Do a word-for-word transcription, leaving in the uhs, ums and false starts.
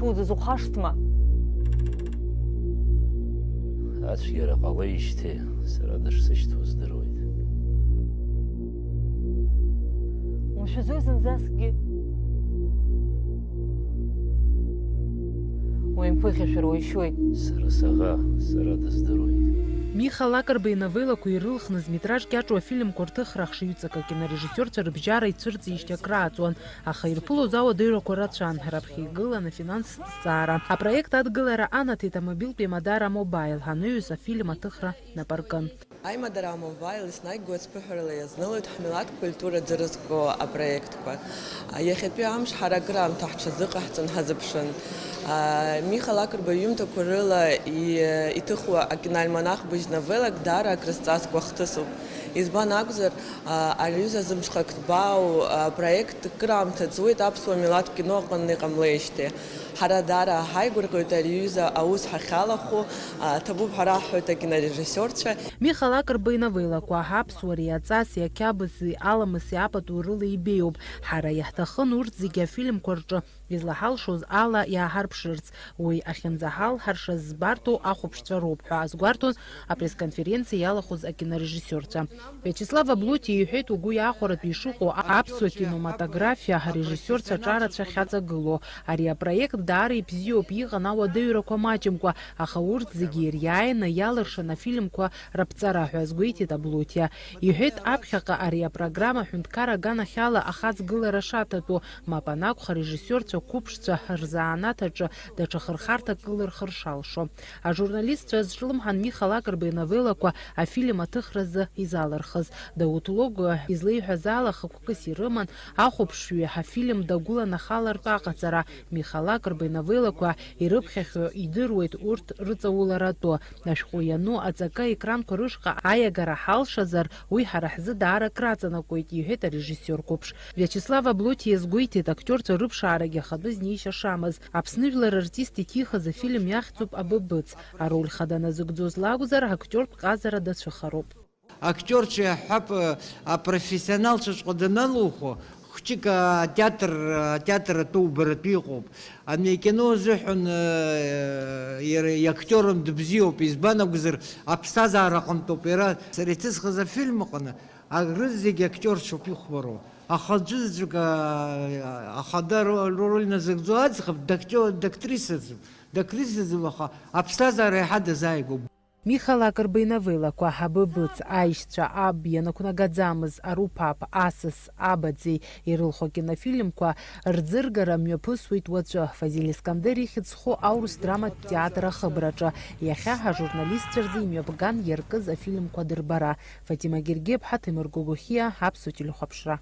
Узызухашҭма? Ацәгьара ҟалеижьҭеи сара дышсышьҭоу здыруеит. Умшәаӡои зынӡаскгьы? Уимԥыхьашәар уишьуеит. Сара саӷа, сара дыздыруеит. Миха Лакрба иновеллақәа ирылхны зметраж кьаҿу афильмқәа рҭыхра ахшыҩҵак акинорежиссиорцәа рыбжьара ицәырҵижьҭеи акрааҵуан, аха ирԥылоз ауадаҩрақәа рацәан, раԥхьа игылан афинанстә зҵаара. Апроект адгылара анаҭеит амобилтә еимадара Мобаил, анаҩс афильм аҭыхра нап аркын. Аимадара Амобаил еснагь гәацԥыҳәарала иазнылоит ҳмилаҭ культура ӡырызго апроектқәа. Иахьатәи амш ҳара акыраамҭа ҳҽазыҟаҳҵон, ҳазыԥшын. Миха Лакрба иҩымҭақәа рыла и-, иҭыхуа акиноальманах быжь новеллак даара акрызҵазкуа хҭысуп. Избан акәзар, ари аҩыза зымҽхак ҭбаау апроект акыраамҭа ҵуеит аԥсуа милаҭ кино аҟынтә иҟамлеижьҭеи. Ҳара даара ҳаигәырӷьоит ари аҩыза аус ҳахьалахәу, а, ҭабуп ҳәа раҳҳәоит акинорежиссиорцәа. Миха Лакрба иновеллақәа, аԥсуареи аҵаси, ақьабзи, аламыси апату рыла ибеиоуп. Ҳара иаҳҭахын урҭ зегьы афильмқәа рҿы излаҳалшоз ала иааҳарԥшырц. Уи ахьынӡаҳалҳаршаз збарҭоу ахәаԥшцәа роуп ҳәа азгәарҭон апресс-конференциа иалахәыз акинорежиссиорцәа. Виачеслав Аблотиа иҳәеит, угәы иахәаратәы ишыҟоу аԥсуа кинематографиа арежиссиорцәа аҿарацәа ахьаҵагылоу. Ари апроект даара ибзиоуп, иҟан ауадаҩрақәа маҷымкәа, аха урҭ зегьы ириааины иалыршан афильмқәа раԥҵара ҳәа азгәеиҭеит Аблотиа. Иҳәеит, аԥхьаҟа ари апрограмма аҳәынҭқар аганахьала ахаҵгылара шаҭатәу, мап анакәха, арежиссиорцәа қәыԥшцәа рзанааҭ аҿы даҽа хырхарҭак кылырхыр шалшо. Ажурналистцәа азҿлымҳан Миха Лакрба иновеллақәа афильм аҭыхразы изалырхыз. Дауҭ Логәуа излеиҳәаз ала, хықәкыс ирыман ахәаԥшҩы афильм дагәыланахалартә аҟаҵара. Миха Лакрба иновеллақәа ирыԥхьахьоу идыруеит урҭ рыҵауларатәы. Ашәҟәы иану аҵакы аекранқәа рышҟа аиагара ҳалшазар, уи ҳара ҳзы даара акраҵанакуеит, иҳәеит арежиссиор қәыԥш. Виачеслав Аблотиа иазгәеиҭеит, актиорцәа рыԥшаарагьы ахатәы знеишьа шамаз. Аԥсны жәлар артист иҭихыз афильм иахьӡуп Абыбыц. Ароль хада назыгӡоз лакәзар, актиортә ҟазара дацәыхароуп. Актиорцәа иаҳҳәап, апрофессионалцәаҵәҟьа даналухо, хәҷык атеатр, атеатр атәы убаратәы иҟоуп. Ани акино азыҳәан, иара иактиорым дыбзиоуп, избан акәзар, аԥсҭазаара аҟынтәоуп иара. Сара иҭысхыз афильм аҟны, а, рызегь актиорцәоуп ихәмаруа. Аха аӡәызаҵәык, а, ахада ро-, роль назыгӡо аӡӷаб дактио-, дактрисаӡам, дактрисаӡам, аха аԥсҭазаара иаҳа дазааигәоуп. Миха Лакрба иновеллақәа, Абыбыц, Аишьцәа, Аб ианақәнагаӡамыз, Аруԥаԥ, Асас, Абаӡӡеи ирылху акинофильмқәа рӡыргара мҩаԥысуеит уаҵәы. Фазиль Искандер ихьӡ зху аурыс драматә театр ахыбраҿы иахьа ҳажурналистцәа рзы имҩаԥган иаркыз афильмқәа дырбара. Фатима Гергиаԥҳа, Ҭемыр Гогохиа, Аԥсуа телехәаԥшра.